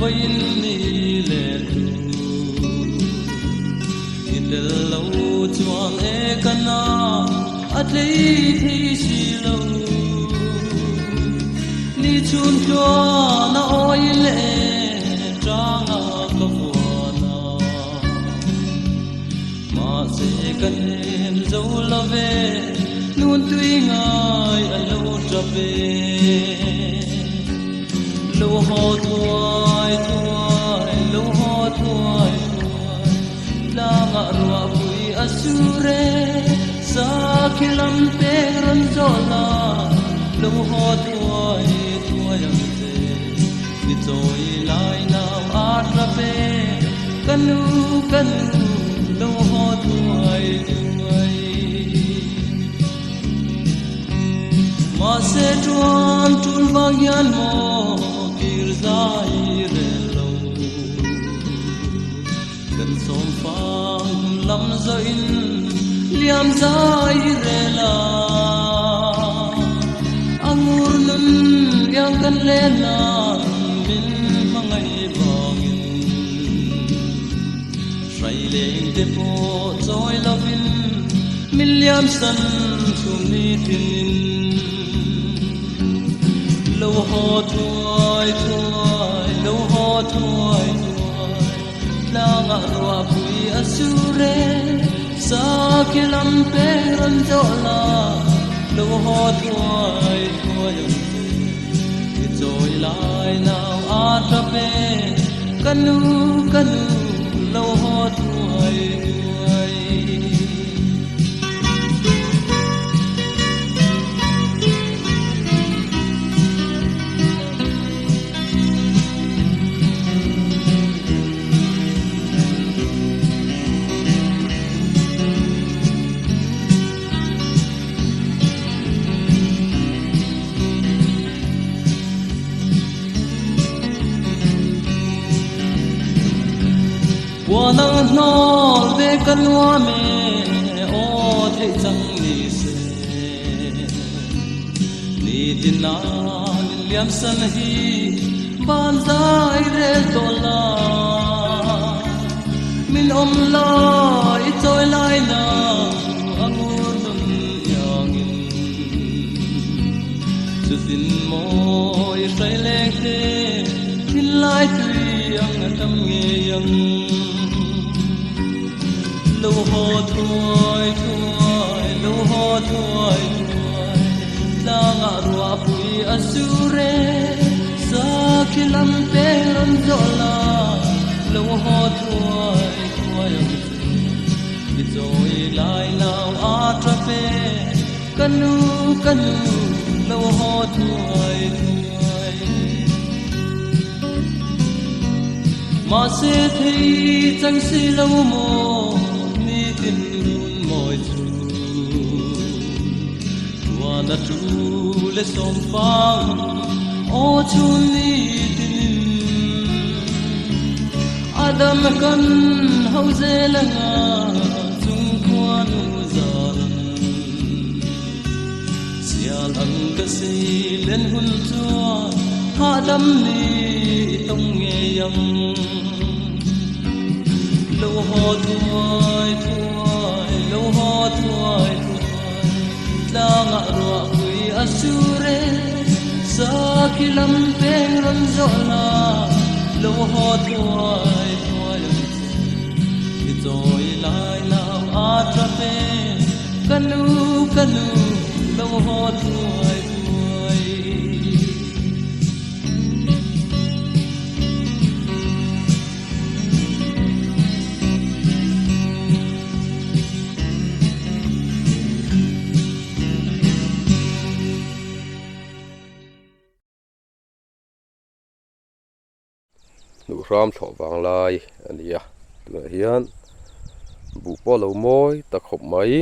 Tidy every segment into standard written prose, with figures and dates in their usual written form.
Vawiin ni len tu I tel lo chuan e ka na a tlei thei si lo Ni chhun tluan a awi leh tanga ka vuan a Mahse ka hnem zo lo ve nun tui ngai a lo tap e Lo haw thuai thuai lo haw thuai thuai tlangah ruah pui a sur e Sakhi lam peng rawn zawh la lo haw thuai thuai ang che Ni chawi lai nau a tap e ka nu ka nu lo haw thuai thuai. Mahse chuan tul vang hian maw kir zai rel lo Kan sawm fang hun lam zawh in liam zai rel a A ngur nun iang kan len nan min hmangaih vangin Hrai leng te pawh chawi lovin min liam san chhum ni tinin Lo haw thuai thuai, lo haw thuai thuai Tlangah ruah pui a sur e, sakhi lam peng rawn zawh la Lo haw thuai thuai ang che, i chawi lai nau a tap e Ka nu, ka nu, lo haw thuai thuai. Puan ang hnawl ve ka nuam e aw theih chang ni se Ni tin a min liam san hi ban zai rel tawh la Min awm lai chawi lai na a ngur nun iangin Chutin mawi hrai leng te thinlai tui ang a tam ngei ang Lo haw thuai thuai, lo haw thuai thuai Tlangah ruah pui a sur e, sakhi lam peng rawn zawh la Lo haw thuai thuai ang che, i chawi lai nau a tap e Ka nu, ka nu, lo haw thuai thuai. Mahse thei chang si lo maw ni tin run mawi chu. Tuan a tu le sawm fang aw chhun ni tinin. Adam kan ho zel anga chung khuanu zan. Sial ang ka sei len hun chuan hahdam ni i tawng ngei ang. Lo haw thuai thuai, lo haw thuai thuai, tlangah ruah pui a sur e, sakhi lam peng rawn zawh la, lo haw thuai thuai ang che. I chawi lai nau a tap e. Ka nu, ka nu, lo haw thuai thuai. Hnuhhram thlawh vang lai a ni a tunah hian buh pawh a lo mawi ta khawp mai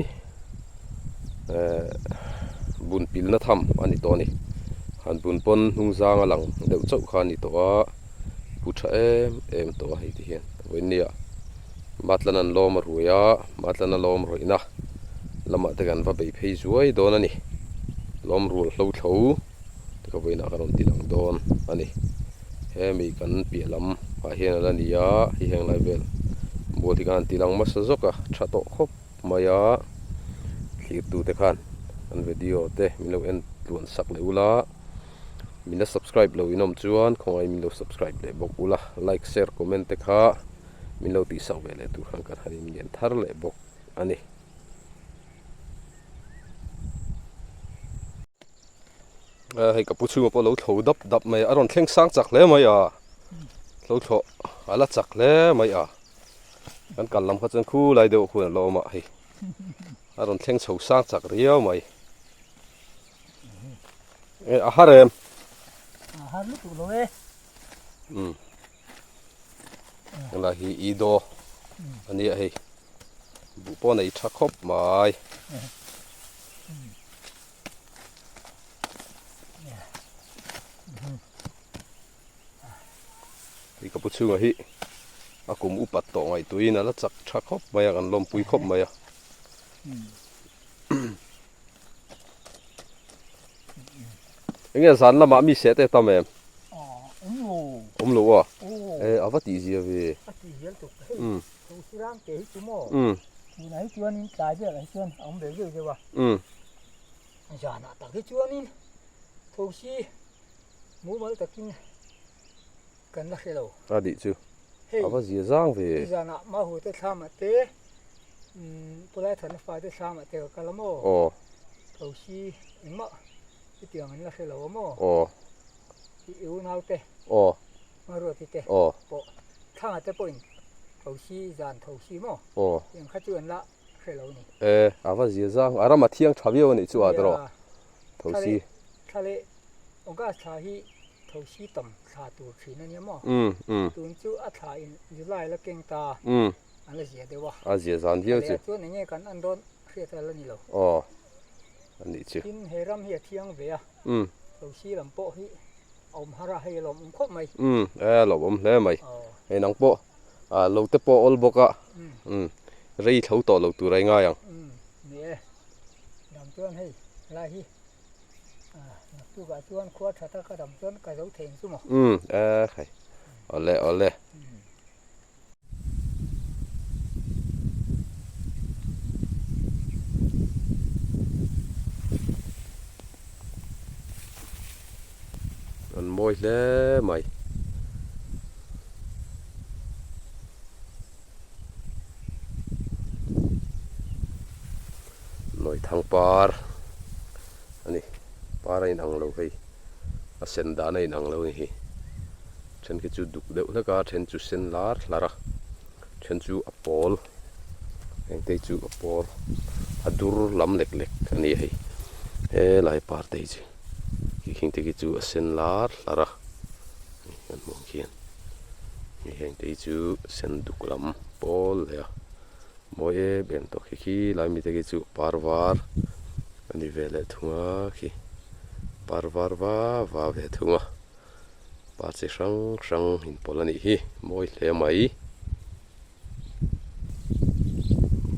ehh bun pilna tham a ni tawh a ni han bun pawn hnung zang a lang deuh chauh kha a ni tawh a bu tha em em tawh a hei ti hian vawinia Matlan an lawm a ruai a Matlan a lawm rawihna lamah te kan va bei phei zuai dawn a ni lawm rual hlo thlo. Ka vawiinah ka rawn ti lang dawn a ni. Hemi kan piah lam ah hian a la ni a, hei heng lai vel mual hi khan an ti lang hmasa zawk a, tha tawh khawp mai a, thlir tu te khan an video te min lo en tluan sak leh ula, min la subscribe lo in awm chuan khawngaih min lo subscribe leh bawk ula, like share comment te kha min lo tih sak ve leh tur khan kan han inngen thar leh bawk a ni. Hei ka pu chhunga pawh a lo thlo dap dap mai a, a rawn thleng sang chak hle mai a, thlo thlawh a la chak hle mai a, kan kal lam kha chuan khulai deuh khuan a lo awm a hei a rawn thleng chho sang chak riau mai e a har em a har lutuk lo e um helai hi i do a nia hei buh pawh a nei tha khawp mai. Hei ka pu chhunga hi a kum upat tawh ngaihtuahin a la chak tha khawp mai a kan lawmpui khawp mai a. Enge zan lamah mi seh te tam em? Awm lo a? E a va tih zia ve. A tih zial tuk hei. Thosiram te hi chu maw? Tunah hi chuanin tlai velah hi chuan a awm ve zeuh zeuh a. Zanah tak hi chuanin thosi mumal takin kan la hre lo. A dih chu a va zia zang ve. Hei zanah Mahu te thlamah te Pulai Thana fa te thlamah te ka kal a maw? Thosi engmah hetiang an la hre lo a maw? I unau te Maruati te pawh thlanga te pawhin thosi zan thosi maw? Eng kha chu an la hre lo ni. E, a va zia zang, a ram a thiang tha viau a nih chu a tawrh thosi. Thla leh August thla hi thosi tam thla tur thin a nia maw? Tun chu a thla in July la keng ta an la zia deuh a. A zia zan viau chu. Thla leh ah chuan eng nge kan an dawn hriat a la ni lo. Aw, a nih chu. Tin, he ram hi a thiang ve a, thosi lam pawh hi a awm har a, hei a lawmawm khawp mai. E, a lawmawm hle mai. Hei nang pawh Ah lo te pawh awl bawk a, umm rei tho tawh lo tur a i ngai ang. Umm ni e, dam chuan hei lai hi ah naktukah chuan khua tha taka dam chuan ka zo thei ang chu maw. Umm e hei awle awle. An mawi hle mai. Nawi thang par a ni par a inang lo hei a sen dan a inang lo a ni hi then khi chu duk deuh hlek a then chu sen lar hlar a then chu a pawl heng te chu a pawl a dur lam lek lek a ni hei helai par te hi chu khi khing te khi chu a sen lar hlar a kan hmuh ang khian. Hei heng te hi chu sen duk lam pawl leh a mawi em em tawh khi khi lai mite khi chu par var a ni ve leh thung a khi par var va va ve thung a par chi hrang hrang inpawlh a nih hi mawi hle mai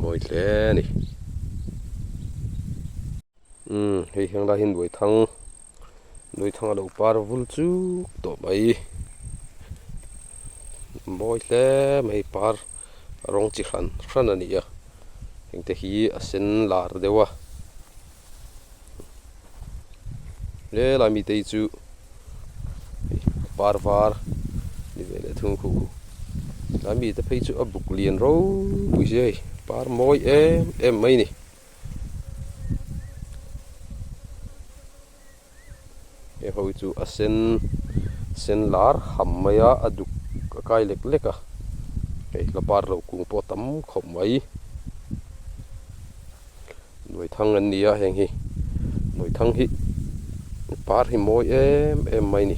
mawi hle a ni. Umm hei hian lai hi nuaithang nuaithang a lo par vul chuk tawh mai mawi hle mai par rawng chi hran hran a ni a hengte hi a sen lar deuh a helai mite hi chu par var ni ve leh thung khu helai mite phei chu a buk lian ropui sia hei par mawi em em mai a ni. Hei ho hi chu a sen sen lar ham mai a a duk a kai lek lek a hei la par lo kung pawh a tam khawp mai nuaithang an ni a heng hi nuaithang hi par hi mawi em em mai a ni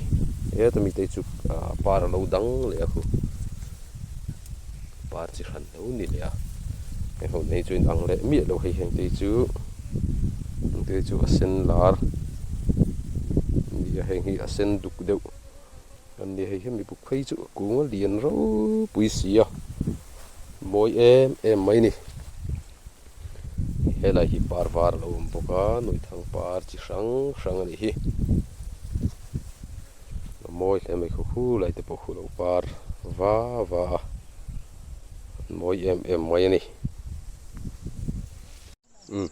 heta mite hi chu ah par a lo dang leh a khu par chi hran lo ni leh a heng ho nei chu inang leh miah lo hei heng te hi chu heng te hi chu a sen lar a ni a heng hi a sen duk deuh an ni hei hemi buk phei chu a kung a lian ropui si a mawi em em mai a ni helai hi par var a lo awm bawk a nuihthang par chi hrang hrang a nih hi. mawi hle mai khu khu lai te pawh khu lo par va va a an mawi em em mai a ni umm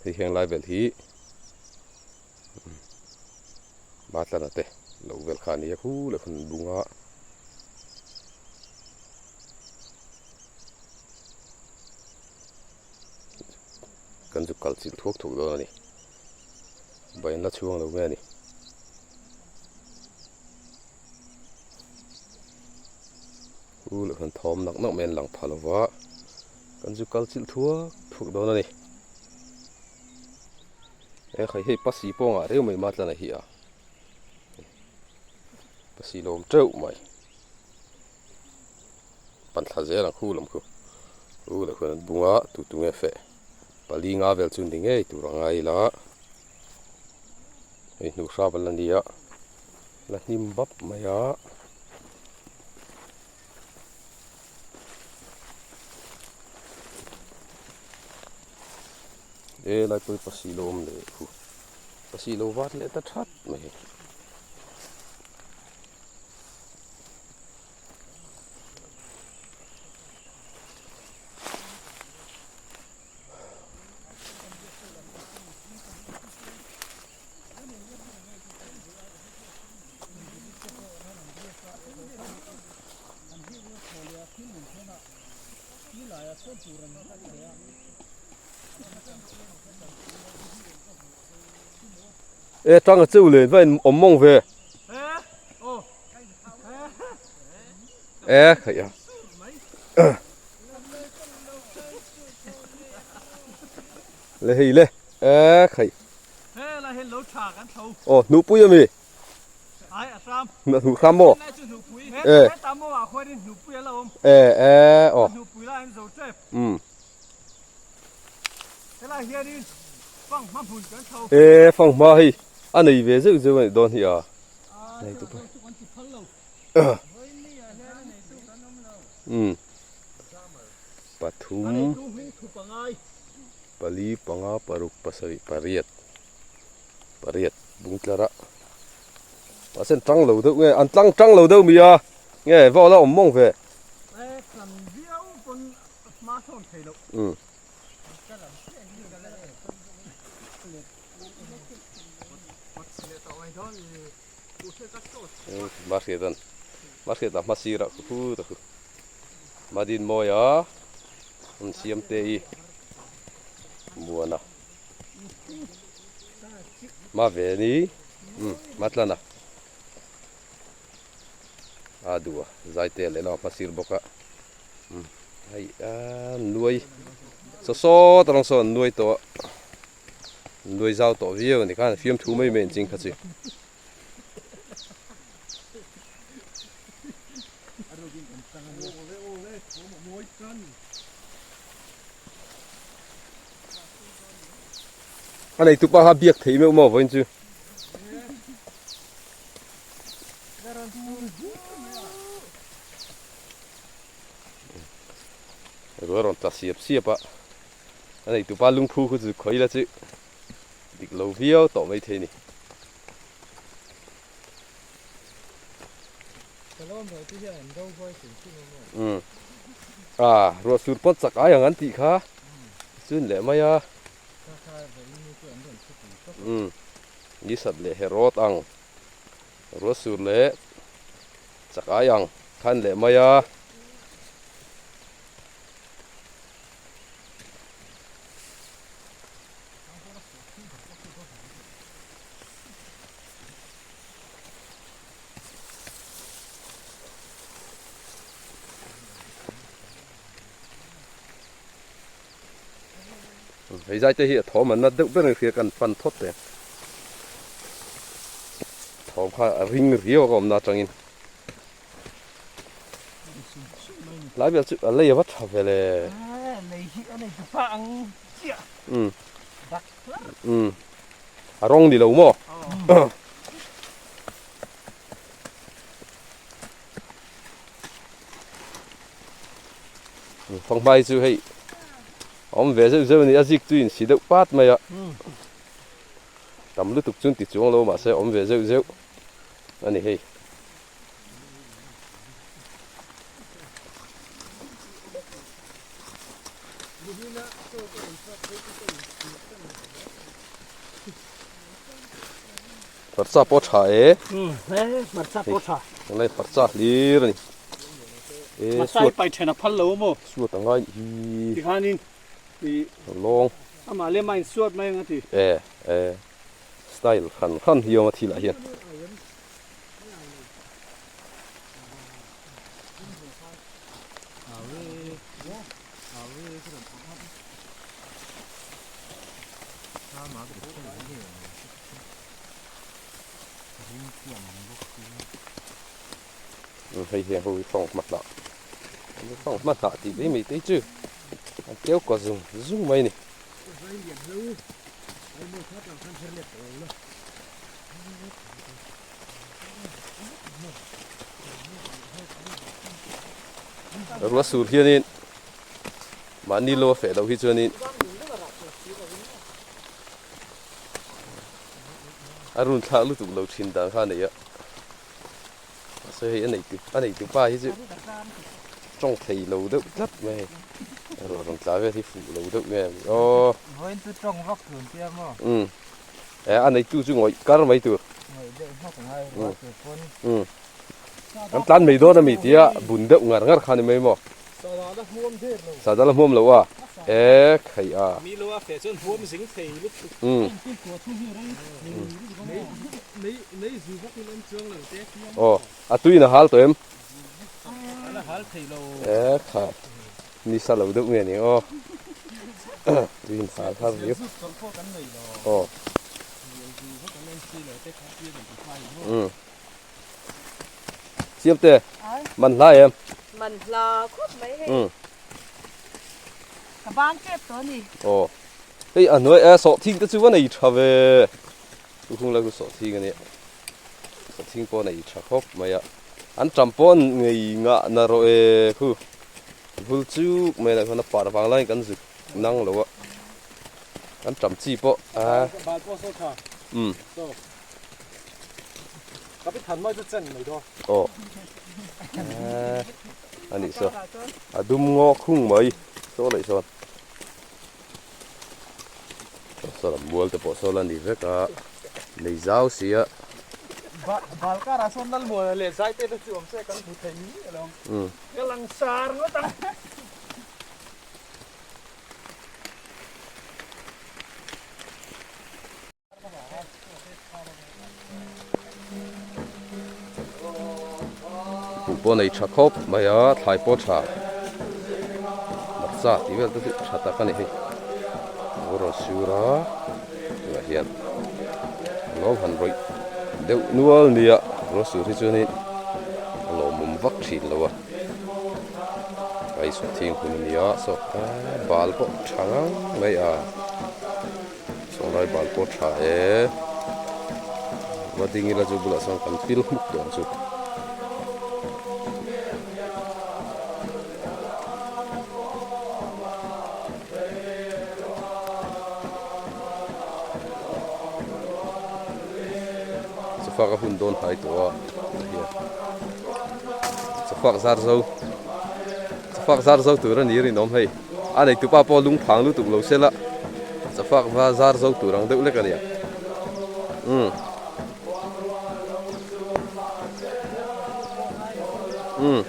hei heng lai vel hi Batlana te lo vel kha a nia khu leh hun bunga. Kan chu kal chilh thuak thuak dawn a ni. Bai an la chhuang lo nge a ni. U leh han thawm nak nak mai an lang pha lova kan chu kal chilh thuak thuak dawn a ni. E khai hei pasi pawngah reu mai Matlana hi a pasi lawm teuh mai. Pan thla zel ang khu lam khu u leh khuan an bung a tu tu nge feh pali nga vel chu ni ngei tur a ngai ila hei hnu hrap a la ni a la hnim bap mai a. E lai pawh hi pasi lo awm leh khu pasi lo vat leh ta that mai. E tanga cheu le va in awm mawng ve. E khaih a. Le hei le. E khaih. Aw hnupui ami. Hnu hram maw? E. E e aw. Um. E fanghma hei a nei ve zeuh zeuh a nih dawn hi a. Nei tu pa. Um. Pathum pali panga paruk pasarih pariat pariat bung tlar a mahse an tang lo deuh nge an tlang tang lo deuh mi a nge va la awm mawng ve um Mahriat an Mahriat a hma sirah khu khu ta khu Madin Mawia an siam te i Muana Ma ve ni um Matlana a duh a zai te leh lamah hma sir bawk a um hei a nuai saw saw ta rawng sawn nuai tawh a. Nuai zau tawh viau a ni khan fiamthu mai mai an ching kha chi. A nei tupa kha biak thei meuh maw vawiin chu. Rual rawn tla siap siap a. A nei tupa lungphu khu chu khawi la chu dik lo viau tawh mai thei a ni. Umm a ruah sur pawt chak ai ang an tih kha chun leh mai a umm ni sat leh herawt ang ruah sur leh chak ai ang khan leh mai a. Hei zai te hi a thawm an nat deuh ber ang hria kan pan thawt te thawm kha a ring riau a ka awmna atangin. Lai vel chu a lei a va tha ve le. Lei hi a nei pa ang chiah. Um. Um. A rawng ni lo maw? Fanghmai chu hei awm ve zeuh zeuh a ni a zik chu in si deuh pat mai a. Tam lutuk chuan ti chuang lo mahse awm ve zeuh zeuh a ni hei. Hmarcha pawh tha e. Hmarcha pawh tha. Tunlai hmarcha hlir a ni. Hmarcha hi pai then a phal lo maw? Suat a ngai nih hi. Tikhanin i lawng. Amah lema in suat mai ang a ti. E e style hran hran hi awm a thilah hian. Hei hian ho hi fang hma hlah fang hma hlah tih mai mai te chu an keu kaw zung zung mai a ni. Ruah sur hianin mahni lo a feh loh hi chuanin a run thlak lutuk lo thin dan kha a nei a mahse hei a nei a nei tu pa hi chu tawng thei lo deuh tlat mai hei a ruah rawn tla vel hi fuh lo deuh nge a ni aw Vawiin chu tawng vak tun tia maw? Umm e a neitu chu ngawih kar mai tur Ngawih deuh hmak a ngai ruah tur pawn. Umm kan tlan mai dawn a mi tia bun deuh ngar ngar kha a ni mai maw? Sadala hmuam der lo. Sadala hmuam lo a e khaih a. Mi lo a feh chuan hmuam zing thei lutuk. Umm. Mei mei zu bawk in an chuang lo te. Aw a tuiin a hal tawh em? A la hal thei lo. E kha ni sa lo deuh nge ni aw. Tuiin hal har riau. Zu chawlh pawh kan nei lo. Aw. Zu bawk an en si lo te kha tia kan ti fai maw. Umm. Siam te man hla em? Man hla khawp mai hei. Ka bang tep tawh a ni. Aw. Hei a hnuai e sawhthing te chu va nei tha ve. Lukhung lai chu sawhthing a nia. Sawhthing pawh a nei tha khawp mai a. An tam pawh an ngei ngah na rawh e khu. Vul chuk mai lah khan a par vang laiin kan zuk nang lo a. An tam chi pawh a. Bal pawh saw tha. Umm. Saw. Ka pi than mai chu chen mai daw. Aw. A nih saw. A dum ngaw khung mai. Saw leh sawn. Saw lam mual te pawh saw la ni vek a. Nei zau si a. Balkar ah sawn lal mual leh zai te te chu awm se kan hmu thei ni alawm. Ka lang sar ngawt ang. Buh pawh nei tha khawp mai a thlai pawh tha hmarcha tih vel te chu tha tak a ni hei a rawn sur a tunah hian a lo han rawih deuh nual nia rawn sur hi chuanin a lawmawm vak thin lo a a insuah thing hun a ni a saw bal pawh tha ngang mai a. Sawnglai bal pawh tha e. Va ding ila chu bulah chuan kan pil hmuk dawn chu. Chafak a hun dawn hnai tawh a hian chafak zar zo chafak zar zo tur a ni rinawm hei. A neitupa pawh lung phang lutuk lo se la, chafak va zar zo tur ang deuh lek a nia. Umm. Umm.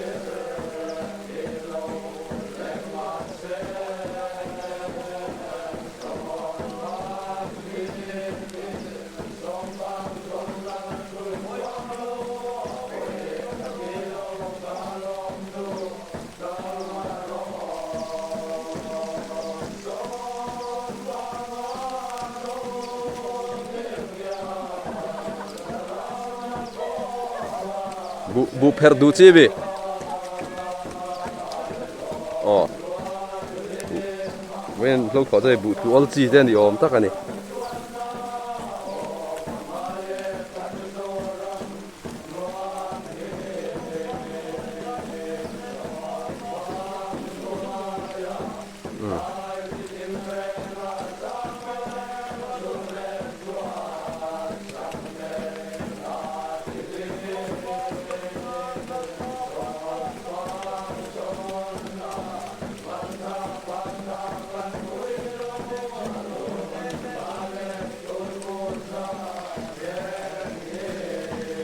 Buh buh pherh duh chi mi aw buh vawiin hlo khawh chu hei buh tlu awl chi te a ni awm tak a ni.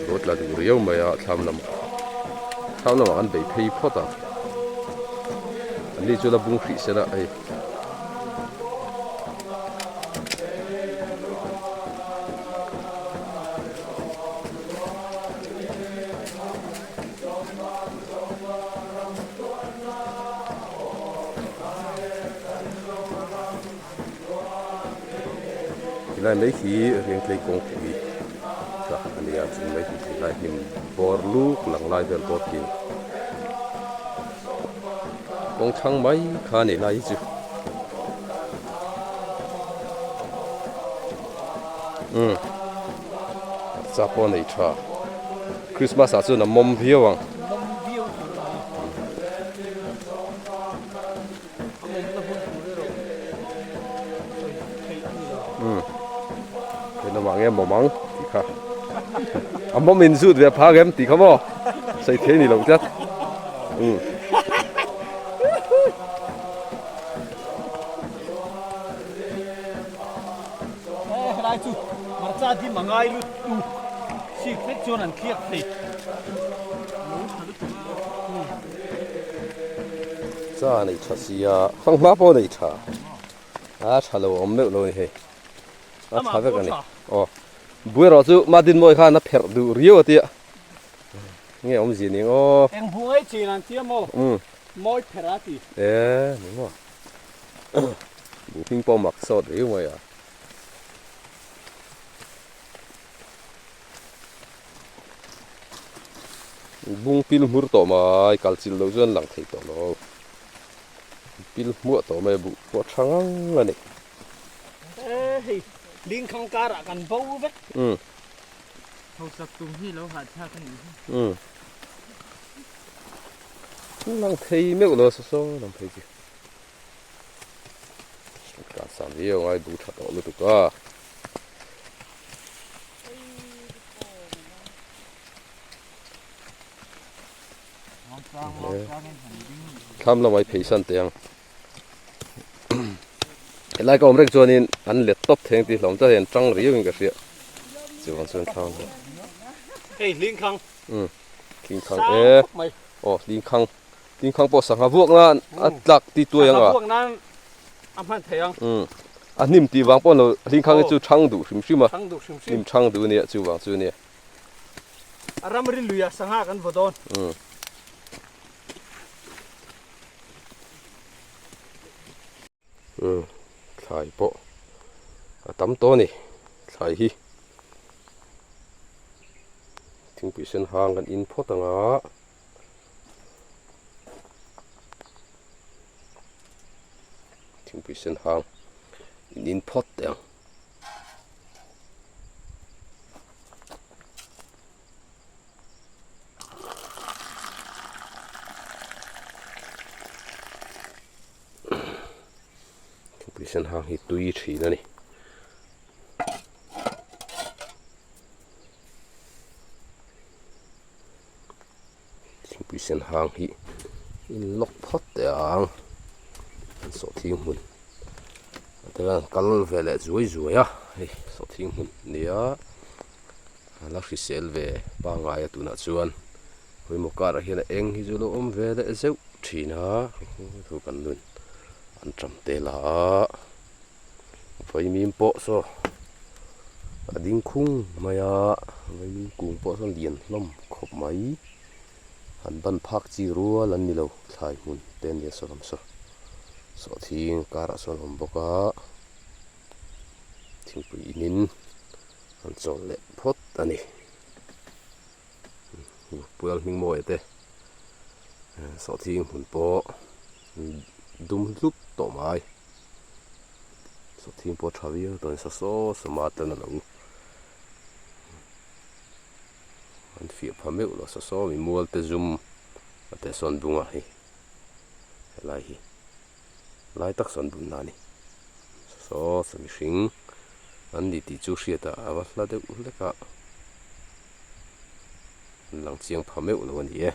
Ruah tla duh riau mai a thlam lam thlam lamah kan bei phei phawt a an ni chu la bung hrih se la hei. Tilai mai khi Riangtlei kawngpui kha a ni a chung mai khi tilai hnim bawr luk lang lai vel pawh khi kawng chhang mai kha a ni lai hi chu umm hmarcha pawh a nei tha Christmas ah chuan a mawm viau ang. Umm lamah nge mawm ang tih kha a mawm in zut ve phak em tih kha maw sawi thei a ni lo tlat umm. Helai chu hmarcha dim a ngai lut tuk sik hlek chuan an thliak thei. Cha nei tha sia fanghma pawh nei tha a tha lo awm meuh lo a ni hei a tha vek a ni aw buai erawh chu Madin mawi khan a pherh duh riau a tia nge awmzia ni ang aw Eng hmu ngei chin an tia maw mawi pherh a ti e ni maw buh hming pawh mak sawt riau mai a. Bung pil hmur tawh mai kal chilh loh chuan lang thei tawh lo pil hmuah tawh mai buh pawh tha ngang a ni. E hei lingkhang karah kan bo vek. Umm. Hausak tum hi lo hahthlak a nih hi. Umm. Lang thei meuh lo saw saw lang phei chu. Kan sam viau ngai buh tha tawh lutuk a. Thlam lamah i phei san teh ang. Helai ka awm reng chuanin an let tawp thei ang tih hlawm chuan hei an tang riau in ka hria. Chuvang chuan thlam hi. Hei hlingkhang. Umm hlingkhang e. Aw hlingkhang. Hlingkhang pawh sangha vuak nan a tlak ti tuai ang a. Sangha vuak nan a hman thei ang. Umm a hnim tih vang pawh lo hlingkhang hi chu thang duh hrim hrim a. Thang duh hrim hrim. Hnim thang duh a nia chuvang chu a nia. A ramri luiah sangha kan vaw dawn. Umm. Umm thlai pawh a tam tawh a ni thlai hi thingpui sen hang kan in phawt ang a. Thingpui sen hang in in phawt teh ang. Thingpui sen hang hi tui thin a ni. Thingpui sen hang hi in lawk phawt teh ang an sawhthing hmun a tel an kal ve leh zuai zuai a hei sawhthing hmun a nia a la hrisel ve pangngai a tunah chuan pawimawh karah hian a eng hi chu a lo awm ve leh zeuh thin a thu kan nun an tam tel a. Vaimim pawh saw a ding khung mai a vaimim kung pawh sawn lian hlawm khawp mai an ban phak chi rual an ni lo thlai hmun te ania saw lam saw sawhthing karah sawn a awm bawk a thingpui in in an chawl leh phawt a ni pual hming mawi te sawhthing hmun pawh dum hlup tawh mai. Sawhthing pawh tha viau tawh a ni saw saw sawma ten a lo an fiah pha meuh lo saw saw mi mual te zum a te sawn bung a hei helai hi lai tak sawn bun na a ni saw saw saw mihring an ni tih chu hriat ah a va hla deuh hlek a an lang chiang pha meuh lo a ni e.